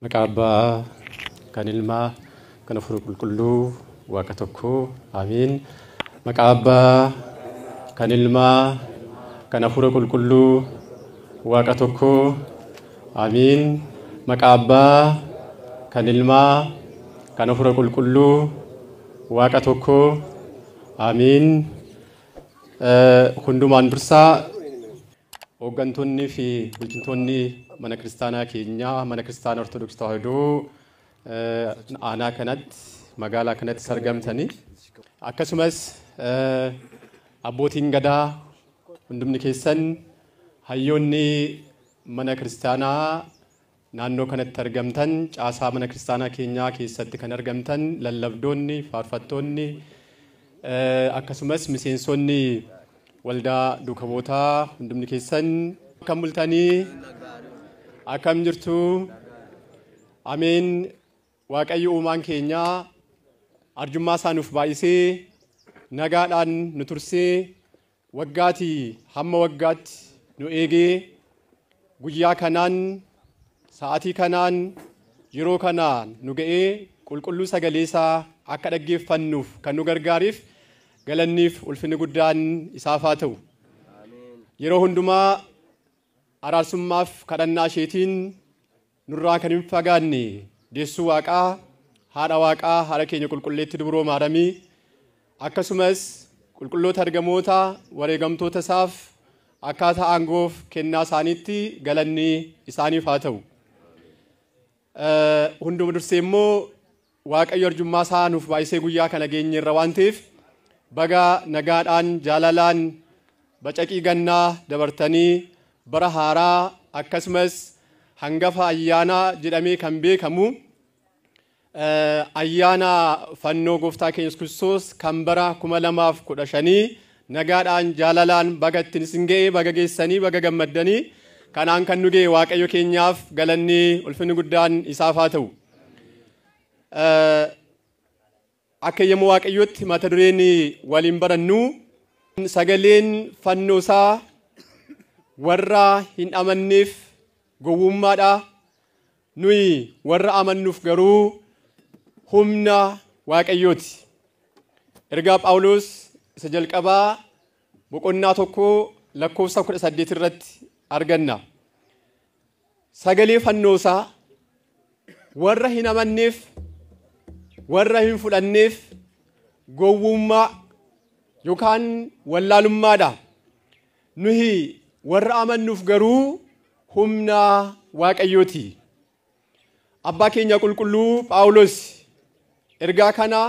Maqaa Abbaa kan Ilmaa kan Hafuura Qulqulluu Waaqa tokko Amiin. Maqaa Abbaa kan Ilmaa kan Hafuura Qulqulluu Waaqa tokko Amiin. Maqaa Abbaa kan Ilmaa kan Hafuura Qulqulluu Waaqa tokko Amiin. Hundumaan dursaa hooggantoonni fi bulchitoonni mana kiristaanaa keenyaa mana kiristaanaa Ortodoksii Tawaahidoo aanaa kanatti magaalaa kanatti argamtanii akkasumas abbootiin gadaa hundumni keessan hayyoonni mana kiristaanaa naannoo kanatti argamtan caasaa mana kiristaanaa keenyaa keessatti kan argamtan lallabdoonni faarfattoonni akkasumas miseensonni waldaa duuka bu'ootaa hundumni keessan akkam bultanii akkam jirtu? Ameen. Waaqayyo uumaan keenyaa arjummaa isaa nuuf baay'isee nagaadhaan nu tursee waggaatii hamma waggaatti nu eegee guyyaa kanaan sa'aatii kanaan yeroo kanaan nu ga'ee qulqulluu sagalee isaa akka dhaggeeffannuuf kan nu gargaariif galanniif ulfinni guddaan isaaf haa ta'u. Yeroo hundumaa araarsummaaf kadhannaa isheetiin nurraa kan hin fagaanne deessuu Waaqaa haadha Waaqaa haadha keenya qulqulleetti Dubroo Maaramii akkasumas qulqulloota ergamoota wareegamtoota isaaf akkaataa aangoof kennaa isaaniitti galanni isaaniif haa ta'u. Hunduma dursee immoo Waaqayyo arjummaa isaa nuuf baay'isee guyyaa kana geenyeerra waan ta'eef baga nagaadhaan jaalalaan bacaqii gannaa dabartanii bara haaraa akkasumas hangafa ayyaanaa jedhamee kan beekamu ayyaana fannoo gooftaa keenya Yesuus Kiristoos kan bara 2015 nagaadhaan jaalalaan baga ittiin isin ga'e baga geessanii baga gammaddanii kanaan kan nu ga'e Waaqayyo keenyaaf galanni ulfinni guddaan isaaf haa ta'u. Akka yommuu Waaqayyootti mata dureen waliin barannu sagaleen fannoo isaa warra hin amanneef gowwummaadha. Nuyi warra amannuuf garuu humna Waaqayyooti. Ergaa Phaawulos isa jalqabaa boqonnaa 1 lakkoofsa 18 irratti arganna. Sagalee fannoo isaa warra hin amanneef warra hin fudhanneef gowwummaa yookaan wallaalummaadha. Nuyi warra amannuuf garuu humna Waaqayyooti. Abbaa keenya qulqulluu Phaawulos ergaa kana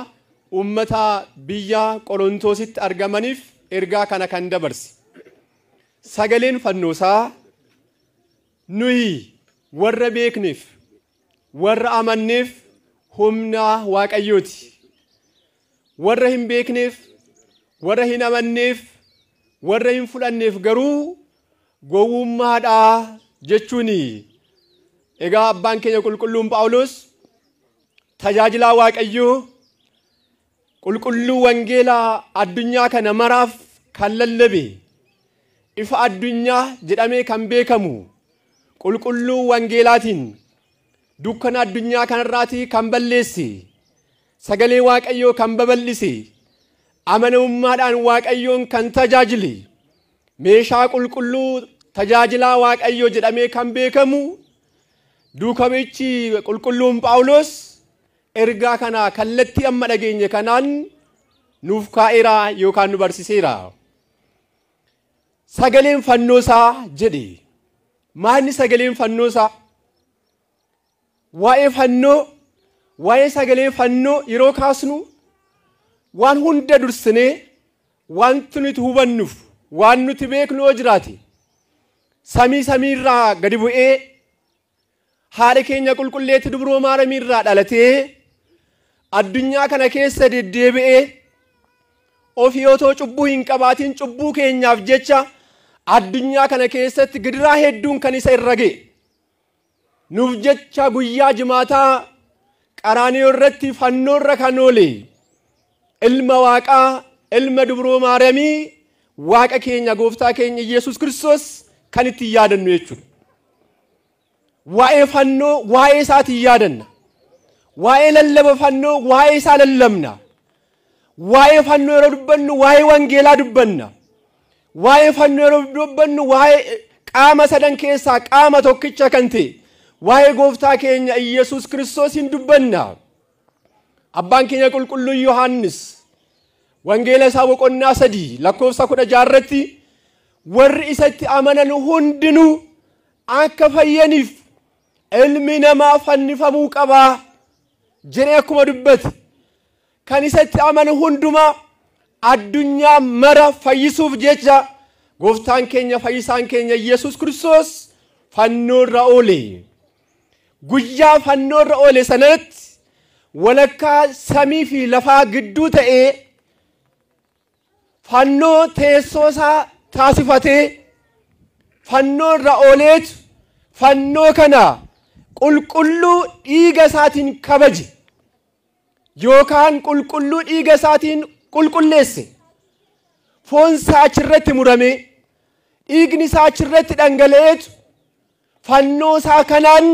uummata biyya Qorontositti argamaniif ergaa kana kan dabarse. Sagaleen fannoosaa nuyi warra beekneef warra amanneef humna Waaqayyooti. Warra hin beekneef warra hin amanneef warra hin fudhanneef garuu gowwummaadha jechuuni. Egaa abbaan keenya qulqulluun Phaawulos tajaajilaa Waaqayyoo qulqulluu wangeelaa addunyaa kana maraaf kan lallabe ifa addunyaa jedhamee kan beekamu qulqulluu wangeelaatiin dukkana addunyaa kanarraatii kan balleesse sagalee Waaqayyoo kan babal'ise amanamummaadhaan Waaqayyoon kan tajaajile meeshaa qulqulluu tajaajilaa Waaqayyoo jedhamee kan beekamu duukabichi qulqulluun Phaawulos ergaa kana kallattii amma dhageenye kanaan nuuf kaa'eera yookaan nu barsiiseera. Sagaleen fannoo isaa jedhe. Maalni sagaleen fannoo isaa? Waa'ee fannoo, waa'ee sagalee fannoo yeroo kaasnu waan hunda dursinee wanti nuti hubannuuf waan nuti beeknu yoo jiraate samii samiirraa gadi bu'ee haadha keenya qulqulleetti Dubroo Maaramiirraa dhalatee addunyaa kana keessa deddeebi'ee ofii otoo cubbuu hin qabaatiin cubbuu keenyaaf jecha addunyaa kana keessatti gidiraa hedduun kan isa irra ga'e nuuf jecha guyyaa jimaataa Qaraaniyoo irratti fannoo irra kan oole ilma Waaqaa ilma Dubroo Maaramii Waaqa keenya gooftaa keenya Yesuus Kiristoos kan ittiin yaadannu jechuudha. Waa'ee fannoo waa'ee isaatiin yaadanna. Waa'ee lallaba fannoo waa'ee isaa lallabna. Waa'ee fannoo yeroo dubbannu waa'ee wangeelaa dubbanna. Waa'ee fannoo yeroo dubbannu waa'ee qaama sadan keessaa qaama tokkicha kan ta'e waa'ee gooftaa keenya Iyyasuus Kiristoosiin dubbanna. Abbaan keenya qulqulluun Yohaannis wangeela isaa boqonnaa 3 lakkoofsa 16 irratti warri isatti amanan hundinuu akka fayyaniif ilmi namaa fannifamuu qaba jedhee akkuma dubbate kan isatti amanu hundumaa addunyaa mara fayyisuuf jecha gooftaan keenya fayyisaan keenya Iyyasuus Kiristoos fannoorra oole. Guyyaa fannoorra oole sanatti walakkaa samii fi lafaa gidduu ta'ee fannoo teessoo isaa taasifatee fannoorra ooleetu fannoo kana qulqulluu dhiiga isaatiin kabaje yookaan qulqulluu dhiiga isaatiin qulqulleesse. Foon isaa achirratti murame, dhiigni isaa achirratti dhangala'eetu fannoo isaa kanaan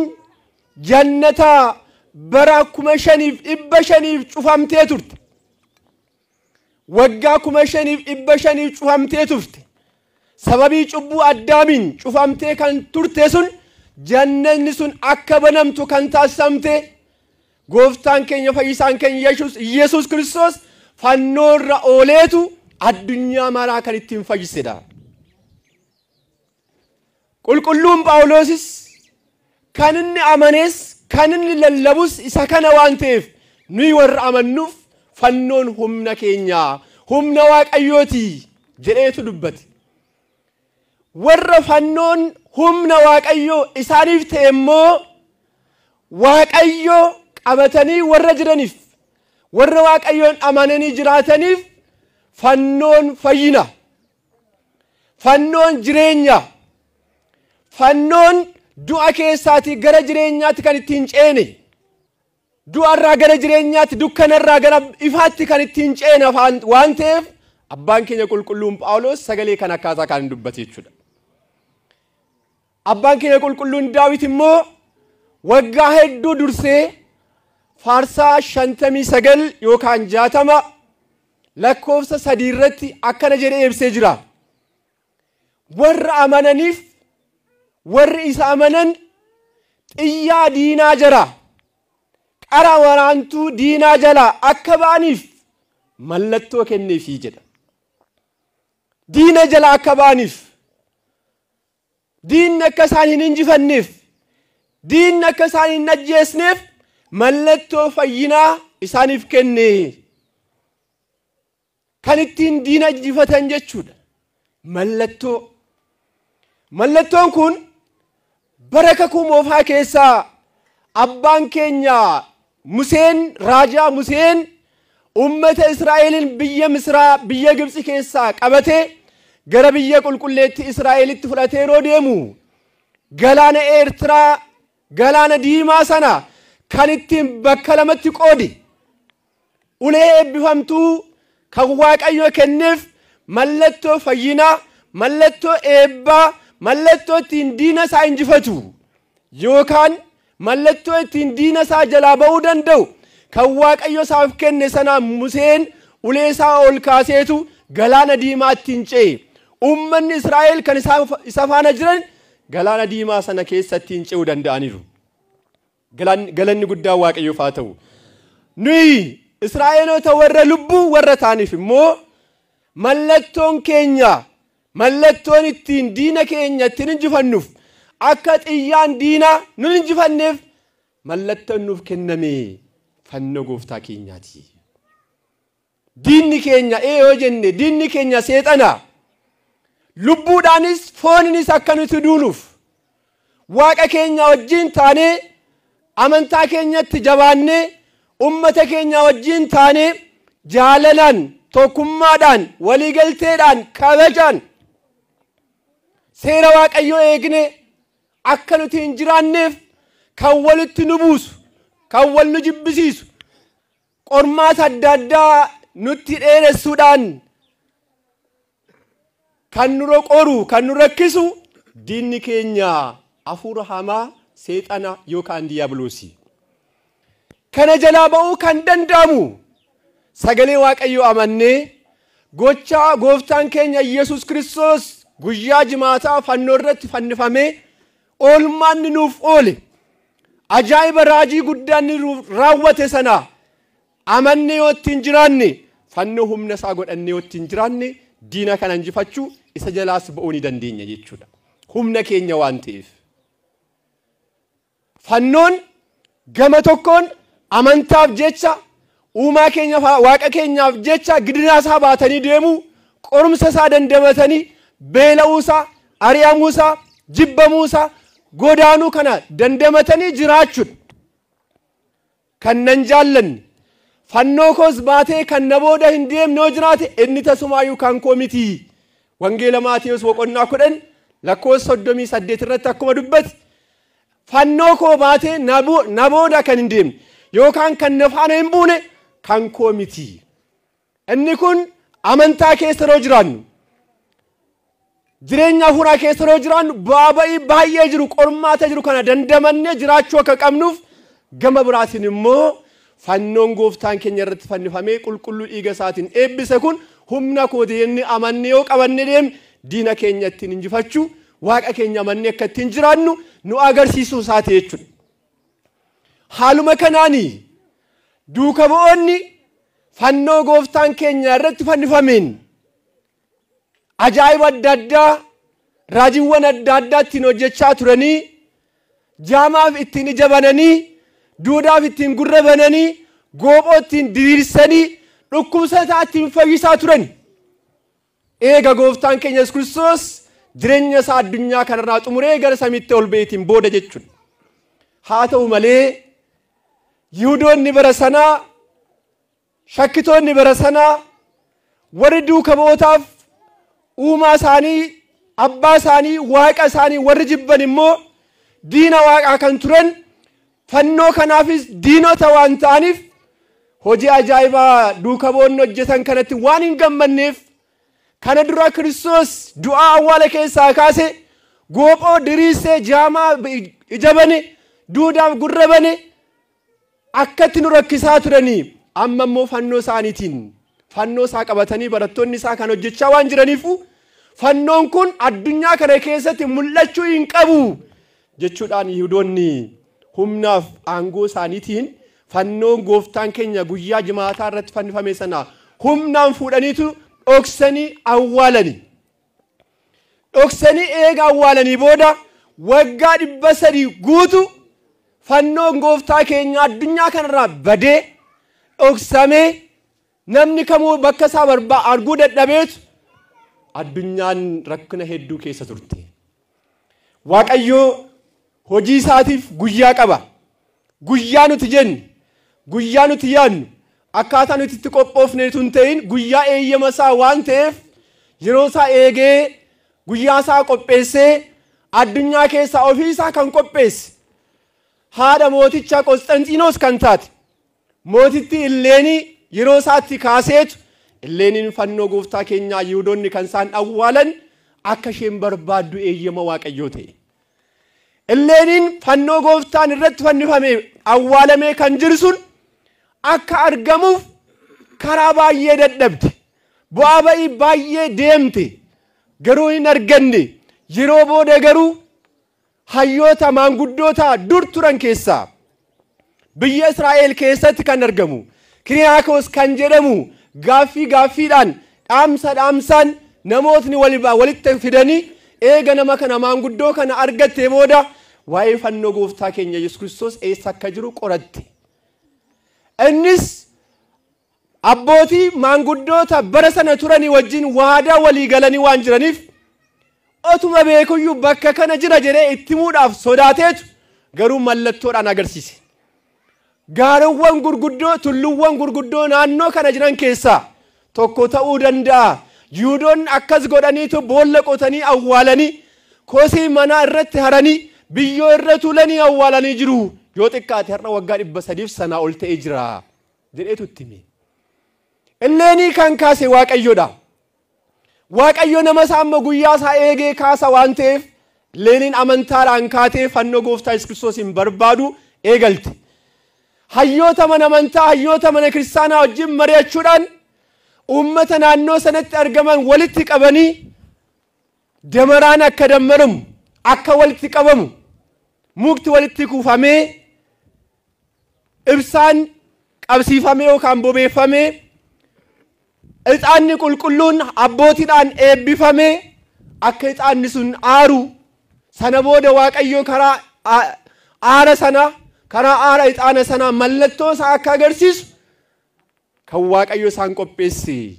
jannata bara 5500 cufamtee turte. Waggaa 5500 cufamtee turte. Sababii cubbuu Addaamiin cufamtee kan turte sun jannanni sun akka banamtu kan taasisamte gooftaan keenya fayyisaan keenya Iyyasuus Kiristoos fannoorra ooleetu addunyaa maraa kan ittiin fayyisedha. Qulqulluun Phaawulosis kan inni amanes kan inni lallabus isa kana waan ta'eef nuyi warra amannuuf fannoon humna keenya humna Waaqayyooti jedheetu dubbate. Warra fannoon humna Waaqayyoo isaaniif ta'e immoo Waaqayyoo qabatanii warra jiraniif warra Waaqayyoon amananii jiraataniif fannoon fayyina, fannoon jireenya, fannoon du'a keessaatii gara jireenyaatti kan ittiin ceene, du'arraa gara jireenyaatti, dukkanarraa gara ifaatti kan ittiin ceene waan ta'eef abbaan keenya qulqulluun Phaawulos sagalee kan akkaataa kan dubbate jechuudha. Abbaan keenya qulqulluun Daawit immoo waggaa hedduu dursee faarsaa 59 yookaan 60 lakkoofsa 3 irratti akkana jedhee ibsee jira. Warra amananiif warri isa amanan xiyyaa diinaa jala qara waraantuu diinaa jala akka ba'aniif mallattoo kenneefii jedha. Diina jala akka ba'aniif, diinni akka isaan hin injifanneef, diinni akka isaan hin ajjeesneef mallattoo fayyinaa isaaniif kenne. Kan ittiin diina injifatan jechuudha. Mallattoo. Mallattoon kun bara kakuu moofaa keessaa abbaan keenya Museen, raajaa Museen ummata Israa'eliin biyya Misraa biyya Gibxi keessaa qabatee gara biyya qulqulleetti Israa'elitti fudhatee yeroo deemu galaana Eertiraa, galaana diimaa sana kan ittiin bakka lamatti qoode ulee eebbifamtuu kan Waaqayyo kenneef mallattoo fayyinaa, mallattoo eebbaa, mallattoo ittiin diina isaa injifatu yookaan mallattoo ittiin diina isaa jalaa ba'uu danda'u kan Waaqayyo isaaf kenne sana Museen ulee isaa ol kaaseetu galaana diimaa ittiin ce'e. Uummanni Israa'el kan isa faana jiran galaana diimaa sana keessa ittiin ce'uu danda'aniiru. Galanni guddaa Waaqayyoof haa ta'u. Nuyi Israa'eloota warra lubbuu warra ta'aniif immoo mallattoon keenya, mallattoon ittiin diina keenya ittiin injifannuuf akka xiyyaan diinaa nun injifanneef mallattoon nuuf kenname fannoo gooftaa keenyaati. Diinni keenya yoo jenne diinni keenya seexana. Lubbuudhaanis fooninis akka nuti duunuuf Waaqa keenya wajjin taanee amantaa keenyatti jabaannee ummata keenya wajjin taanee jaalalaan, tokkummaadhaan, waliigalteedhaan, kabajaan seera Waaqayyoo eegne akka nuti hin jiraanneef kan walitti nu buusu, kan wal nu jibbisiisu, qormaata adda addaa nutti dheeressuudhaan kan nu qoru, kan nu rakkisu diinni keenya hafuura hamaa Seexana yookaan diiyaabiloosii. Kana jalaa ba'uu kan danda'amu sagalee Waaqayyoo amannee gochaa gooftaan keenya Yesuus Kiristoos guyyaa jimaataa fannoo irratti fannifamee oolmaan nuuf oole ajaa'iba raajii guddaan nuuf raawwate sana amannee yoo ittiin jiraanne fannoo humna isaa godhannee yoo ittiin jiraanne diina kana injifachuu isa jalaas ba'uu ni dandeenya jechuudha. Humna keenya waan ta'eef. Fannoon gama tokkoon amantaaf jecha uumaa keenya waaqa keenyaaf jecha gidiraa isaa baatanii deemuu qorumsa isaa dandamatanii beela'uu isaa ari'amuu isaa jibbamuu isaa godaanuu kana dandamatanii jiraachuudha. Kan nan jaallanne fannoo koos baatee kan na booda hin deemne yoo jiraate inni tasumaayyuu kan koo miti. Wangeela Maatewos boqonnaa 10 lakkoofsa 38 irratti akkuma dubbate fannoo koo baatee na booda kan hin deemne yookaan kan na faana hin buune kan koo miti. Inni kun amantaa keessa yeroo jiraannu jireenya hafuuraa keessa yeroo jiraannu bu'aa ba'ii baay'ee jiru qormaata jiru kana dandamannee jiraachuu akka qabnuuf gama biraatiin immoo fannoon gooftaan keenya irratti fannifamee qulqulluu dhiiga isaatiin eebbise kun humna kooti jennee amannee yoo qabanne deemne diina keenya ittiin injifachuu waaqa keenya amannee akka ittiin jiraannu nu agarsiisuu isaati jechuudha. Haaluma kanaanii duuka bu'oonni fannoo gooftaan keenya irratti fannifameen ajaa'iba adda addaa raajiiwwan adda addaa ittiin hojjechaa turanii jaamaaf ittiin ija bananii duudaaf ittiin gurra bananii goophoo ittiin diriirsanii dhukkubsataa ittiin fayyisaa turan. Eega gooftaan keenya Yesuus Kiristoos jireenya isaa addunyaa kanarraa xumuree gara samiitti ol ba'eetiin booda jechuudha. Haa ta'u malee Yihudoonni bara sanaa shakkitoonni bara sanaa warri duuka bu'ootaaf uumaa isaanii abbaa isaanii waaqa isaanii warri jibban immoo diina waaqaa kan turan fannoo kanaafis diinota waan ta'aniif hojii ajaa'ibaa duuka bu'oonni hojjetan kanatti waan hin gammanneef kana dura Kiristoos du'aa awwaala keessaa kaase goophoo diriirsee jaamaa ija bane duudaaf gurra bane akkatti nu rakkisaa turanii amma immoo fannoo isaaniitiin fannoo isaa qabatanii barattoonni isaa kan hojjechaa waan jiraniifu fannoon kun addunyaa kana keessatti mul'achuu hin qabu jechuudhaan Yihudoonni humnaaf aangoo isaaniitiin fannoon gooftaan keenya guyyaa jimaataa irratti fannifame sana humnaan fuudhaniitu dhoksanii awwaalanii. Dhoksanii eega awwaalanii booda waggaa 300 guutu fannoon gooftaa keenya addunyaa kanarraa badee dhoksamee namni kamuu bakka isaa barbaadu arguu dadhabeetu addunyaan rakkina hedduu keessa turte. Waaqayyo hojii isaatiif guyyaa qaba. Guyyaa nuti jennu, guyyaa nuti yaadnu, akkaataa nuti itti qophoofneetu hin ta'in guyyaa eeyyama isaa waan ta'eef yeroo isaa eegee guyyaa isaa qopheessee addunyaa keessaa ofii isaa kan qopheesse haadha mooticha Qosxanxiinoos kan taate mootittii Illeenii yeroo isaatti kaaseetu Illeeniin fannoo gooftaa keenyaa Yihudoonni kan isaan awwaalan akka isheen barbaaddu eeyyama Waaqayyoo ta'e. Illeeniin fannoo gooftaan irratti fannifame awwaalamee kan jiru sun akka argamuuf karaa baay'ee dadhabde. Bu'aa ba'ii baay'ee deemte. Garuu hin arganne. Yeroo booda garuu hayyoota maanguddoota dur turan keessaa biyya Israa'el keessatti kan argamu Kiriyaakos kan jedhamu gaaffii gaaffiidhaan dhaamsa dhaamsaan namootni walitti fidanii eega nama kana maanguddoo kana argattee booda waa'ee fannoo gooftaa keenya Yesuus Kiristoos eessa akka jiru qoratte. Innis abbootii maanguddoota bara sana turanii wajjin waadaa walii galanii waan jiraniif otuma beekuyyuu bakka kana jira jedhee itti himuudhaaf sodaateetu garuu mallattoodhaan agarsiise. Gaarawwan gurguddoo tulluuwwan gurguddoo naannoo kana jiran keessaa tokko ta'uu danda'a. Yihudoonni akkas godhaniitu boolla qotanii awwaalanii kosii manaa irratti haranii biyyoo irra tuulanii awwaalanii jiru. Yoo xiqqaate har'a waggaa 300 sanaa ol ta'ee jira jedheetu itti hime. Illeenii kan kaase Waaqayyoodha. Waaqayyo nama isaa amma guyyaa isaa eegee kaasa waan ta'eef Leeniin amantaadhaan kaatee fannoo gooftaa Yesuus Kiristoosiin barbaadu eegalte. Hayyoota mana amantaa, hayyoota mana kiristaanaa wajjin mari'achuudhaan uummata naannoo sanatti argaman walitti qabanii damaraan akka dammaramu, akka walitti qabamu, mukti walitti kuufamee, ibsaan qabsiifamee yookaan bobeeffamee, ixaanni qulqulluun abbootiidhaan eebbifamee akka ixaanni sun aaru, sana booda Waaqayyo karaa aara sana, karaa aara ixaana sanaa mallattoo isaa akka agarsiisu kan Waaqayyo isaan qopheesse.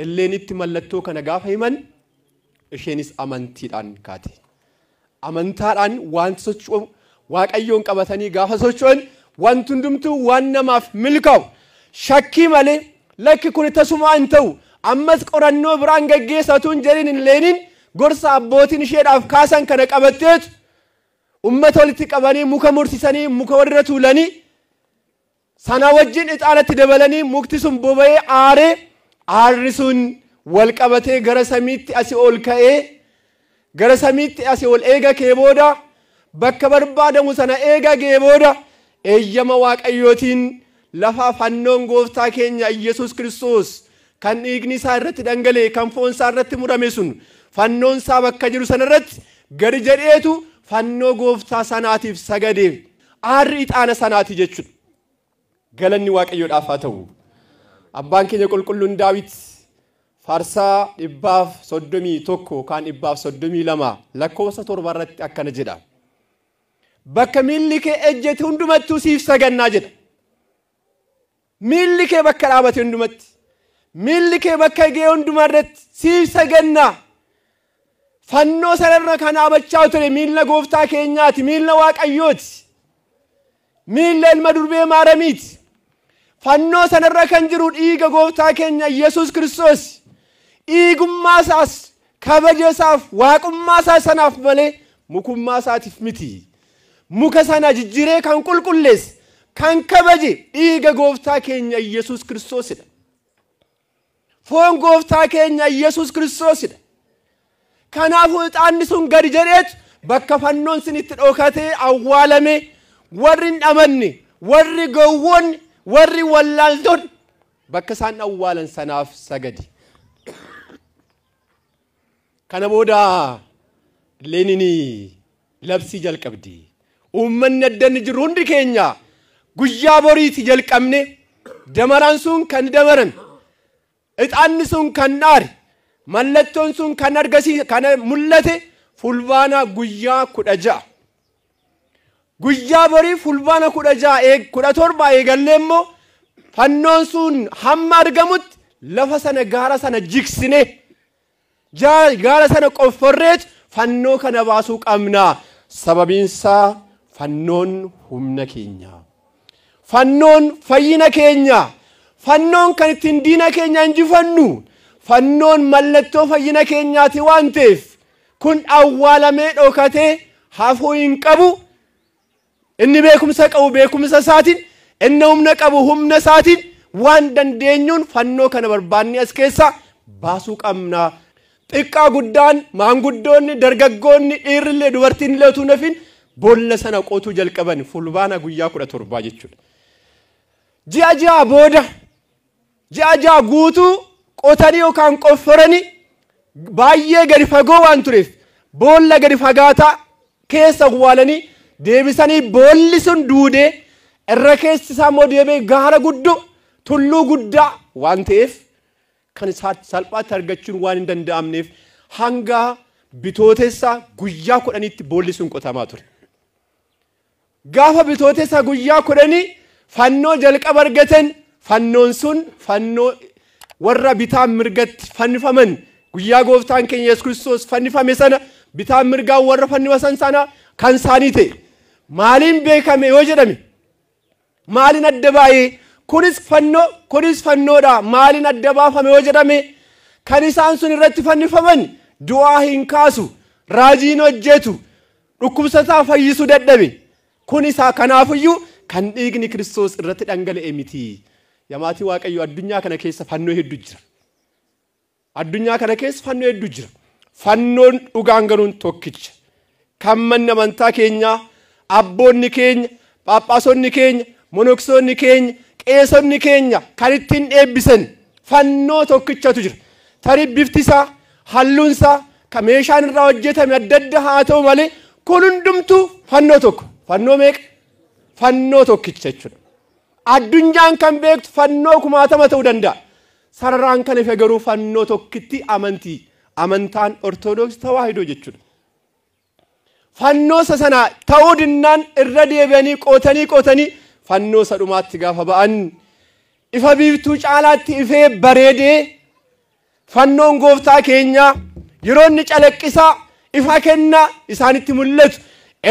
Illeenitti mallattoo kana gaafa himan isheenis amantiidhaan kaate. Amantaadhaan waan socho'u Waaqayyoon qabatanii gaafa socho'an wanti hundumtuu waan namaaf milkaa'u shakkii malee lakki kun tasumaa hin ta'u ammas qorannoo biraan gaggeessatu hin jedhin. Illeeniin gorsa abbootiin isheedhaaf kaasan kana qabatteetu ummata walitti qabanii muka mursiisanii muka warra tuulanii sana wajjin ixaanatti dabalanii mukti sun boba'ee aaree aarri sun wal qabatee gara samiitti asii ol ka'ee gara samiitti asii ol eega kee booda bakka barbaadamu sana eega gee booda eeyyama Waaqayyootiin lafa fannoon gooftaa keenya Iyyasuus Kiristoos kan dhiigni isaa irratti dhangala'e kan foon isaa irratti murame sun fannoon isaa bakka jiru sana irratti gadi jedheetu fannoo gooftaa sanaatiif sagadeef aarri ixaana sanaati jechuudha. Galanni Waaqayyoodhaaf haa ta'u. Abbaan keenya qulqulluun Daawit faarsaa 131 yookaan 132 lakkoofsa 7 irratti akkana jedha. Bakka miilli kee ejjete hundumattuu siif sagannaa jedha. Miilli kee bakka dhaabate hundumatti, miilli kee bakka ga'e hundumaa irratti siif sagannaa. Fannoo sanarra kan dhaabachaa ture miilla gooftaa keenyaati, miilla Waaqayyooti, miilla ilma durbee Maaramiiti. Fannoo sanarra kan jiru dhiiga gooftaa keenya Iyyasuus Kiristoos. Dhiigummaa isaas kabaja isaaf waaqummaa isaa sanaaf malee mukummaa isaatiif miti. Muka sana jijjiiree kan qulqulleesse kan kabaje dhiiga gooftaa keenya Iyyasuus Kiristoosidha. Foon gooftaa keenya Iyyasuus Kiristoosidha. Kanaafuu ixaanni sun gadi jedheetu bakka fannoon sun itti dhokatee awwaalame warri hin amanne, warri gowwoonni, warri wallaaltonni bakka isaan awwaalan sanaaf sagadi. Kana booda Leeniin labsii jalqabdi. Uummanni addanni jiru hundi keenya guyyaa boriiti jalqabne damaraan sun kan damarame, ixaanni sun kan dhaare, mallattoon sun kan argisiise kan mul'ate fulbaana guyyaa 16. Guyyaa borii fulbaana 16 17 eegallee immoo fannoon sun hamma argamutti lafa sana gaara sana jigsine gaara sana qofforreetu fannoo kana baasuu qabna. Sababiinsaa fannoon humna keenya, fannoon fayyina keenya, fannoon kan ittiin diina keenya injifannu, fannoon mallattoo fayyina keenyaati waan ta'eef kun awwaalamee dhokatee hafuu hin qabu. Inni beekumsa qabu beekumsa isaatiin, inni humna qabu humna isaatiin waan dandeenyuun fannoo kana barbaanne as keessa baasuu qabna. Xiqqaa guddaan, maanguddoonni, dargaggoonni, dhiirrillee dubartiinillee utuu nafin boolla sana qotuu jalqaban fulbaana guyyaa 17 jechuudha. Ji'a ji'a booda ji'a ji'a guutuu qotanii yookaan qofforanii baay'ee gadi fagoo waan tureef boolla gadi fagaataa keessa awwaalanii deebisanii boolli sun duudee irra keessi isaa immoo deebi'ee gaara guddoo tulluu guddaa waan ta'eef kan salphaatti argachuun waan hin danda'amneef hanga bitootessa guyyaa 10tti boolli sun qotamaa ture. Gaafa bitootessa guyyaa 10 fannoo jalqaba argatan fannoon sun fannoo warra bitaan mirgatti fannifaman guyyaa gooftaan keenya Yesuus Kiristoos fannifame sana bitaan mirgaan warra fannifaman sana kan isaanii ta'e. Maaliin beekame yoo jedhame, maaliin adda baay'ee kunis fannoo kunis fannoodha maaliin adda baafame yoo jedhame kan isaan sun irratti fannifaman du'aa hin kaasu, raajiin hojjetu, dhukkubsataa fayyisuu dadhabe. Kun isaa kanaafiyyuu kan dhiigni Kiristoos irratti dhangala'e miti. Yaa maatii Waaqayyoo, addunyaa kana keessa fannoo hedduu jira. Addunyaa kana keessa fannoo hedduu jira. Fannoon dhugaan garuun tokkicha. Kan manni amantaa keenyaa, abboonni keenya, phaaphaasonni keenya, monoksoonni keenya, qeesonni keenya kan ittiin eebbisan fannoo tokkichatu jira. Tarii bifti isaa, halluun isaa, kan meeshaan irraa hojjetame adda adda haa ta'u malee kun hundumtuu fannoo tokko. Fannoo meeqa? Fannoo tokkicha jechuudha. Addunyaan kan beektu fannoo kumaatama ta'uu danda'a. Sararaan kan ife garuu fannoo tokkitti amantii. Amantaan Ortodoksii Tawaahidoo jechuudha. Fannoo isa sana ta'uu dinnaan irra deebi'anii qootanii qootanii fannoo isa dhumaatti gaafa ba'an ifa biiftuu caalaatti ifee bareedee fannoon gooftaa keenyaa yeroo inni calaqqisaa ifa kennaa isaanitti mul'atu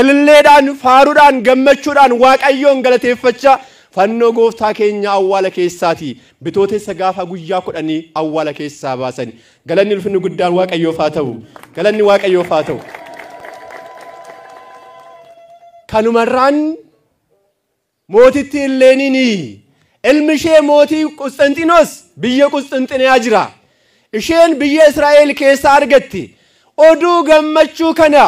elilleedhaan faaruudhaan gammachuudhaan Waaqayyoon galateeffachaa fannoo gooftaa keenyaa awwaala keessaatii bitootessa gaafa guyyaa 10 awwaala keessaa baasan. Galanni ulfinni guddaan Waaqayyoof haa ta'u. Galanni Waaqayyoof haa ta'u. Kanumarraan mootitti Illeeniin ilmi ishee mootii Qusxanxiinoos biyya Qusxanxiniyaa jira. Isheen biyya Israa'el keessaa argatti. Oduu gammachuu kana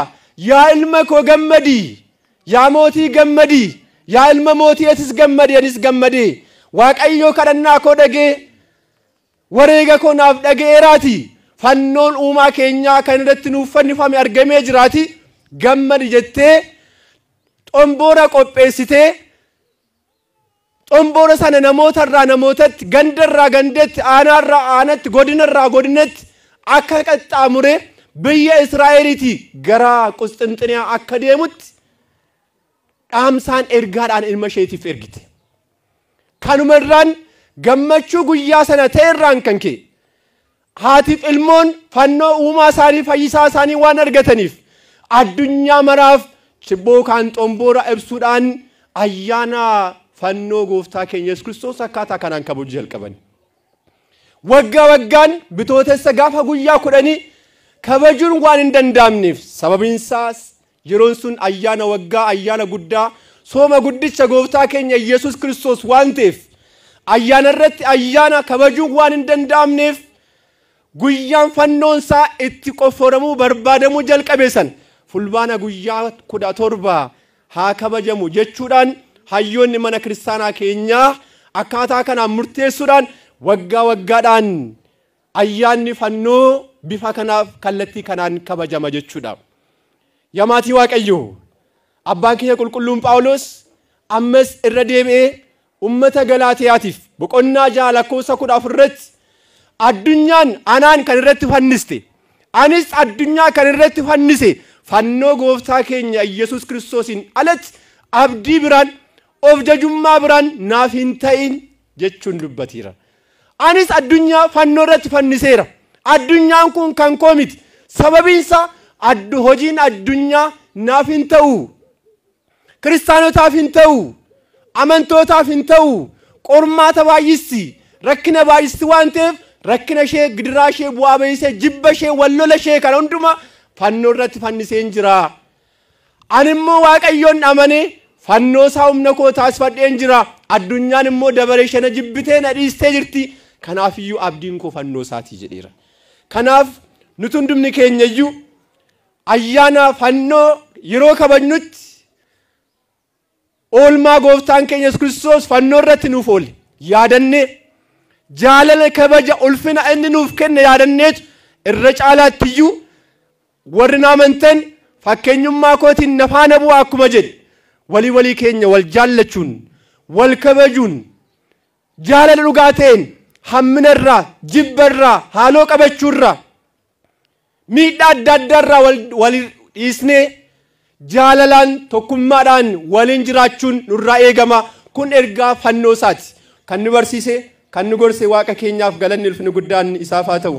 yaa ilma koo gammadii, yaa mootii gammadii, yaa ilma mootii atis gammadi, anis gammadee, Waaqayyo kadhannaa koo dhagee, wareega koo naaf dhaga'eeraati. Fannoon uumaa keenyaa kan irratti nuuf fannifame argamee jiraati. Gammadi jettee xomboora qopheessitee xomboora sana namootarraa namootatti, gandarraa gandatti, aanaarraa aanatti, godinarraa godinatti akka qaxxaamure biyya Israa'eliitii gara Qusxinxiniyaa akka deemutti dhaamsaan ergaadhaan ilma isheetiif ergite. Kanumarraan gammachuu guyyaa sana ta'erraan kan ka'e haatiif ilmoon fannoo uumaa isaanii fayyisaa isaanii waan argataniif addunyaa maraaf chibboo kaan xomboora ibsuudhaan ayyaana fannoo gooftaa keenya Yesuus Kiristoos akkaataa kanaan kabajuu jalqaban. Waggaa waggaan bitootessa gaafa guyyaa 10 kabajuun waan hin danda'amneef sababiin isaas yeroon sun ayyaana waggaa ayyaana guddaa sooma guddicha gooftaa keenya Yesuus Kiristoos waan ta'eef ayyaana irratti ayyaana kabajuun waan hin danda'amneef guyyaan fannoon isaa itti qofforamuu barbaadamuu jalqabe san fulbaana guyyaa 17 haa kabajamu jechuudhaan hayyoonni mana kiristaanaa keenyaa akkaataa kanaan murteessuudhaan waggaa waggaadhaan ayyaanni fannoo bifa kanaaf kallattii kanaan kabajama jechuudha. Yaa maatii Waaqayyoo, abbaan keenya qulqulluun Phaawulos ammas irra deebi'ee ummata Galaatiyaatiif boqonnaa 6 lakkoofsa 14 irratti addunyaan anaan kan irratti fanniste, anis addunyaa kan irratti fannise fannoo gooftaa keenya Yesuus Kiristoosiin alatti abdii biraan of jajummaa biraan naaf hin ta'in jechuun dubbateera. Anis addunyaa fannoo irratti fanniseera. Addunyaan kun kan koo miti. Sababiin isaa hojiin addunyaa naaf hin ta'u. Kiristaanotaaf hin ta'u. Amantootaaf hin ta'u. Qormaata baay'isti, rakkina baay'isti waan ta'eef rakkina ishee, gidiraa ishee, bu'aa ba'ii, jibba ishee, wallola ishee kana hundumaa fannoo irratti fanniseen jira. Ani immoo Waaqayyoon amanee fannoo isaa humna koo taasifadheen jira. Addunyaan immoo dabaree ishee na jibbitee na dhiistee jirti. Kanaafiyyuu abdiin koo fannoo isaatii jedheera. Kanaaf nuti hundumni keenya iyyuu ayyaana fannoo yeroo kabajnutti oolmaa gooftaan keenya Yesuus Kiristoos fannoo irratti nuuf oole yaadannee jaalala kabaja ulfina inni nuuf kenne yaadanneetu irra caalaatti iyyuu warri na amantan fakkeenyummaa kootiin na faana bu'aa akkuma jedhe walii walii keenya wal jaallachuun wal kabajuun jaalala dhugaa ta'een hammina irraa jibba irraa haaloo qabachuu irraa miidhaa adda addaa irraa wal dhiisnee jaalalaan tokkummaadhaan waliin jiraachuun nurraa eegama. Kun ergaa fannoo isaati. Kan nu barsiise, kan nu gorse Waaqa keenyaaf galanni ulfinni guddaan isaaf haa ta'u.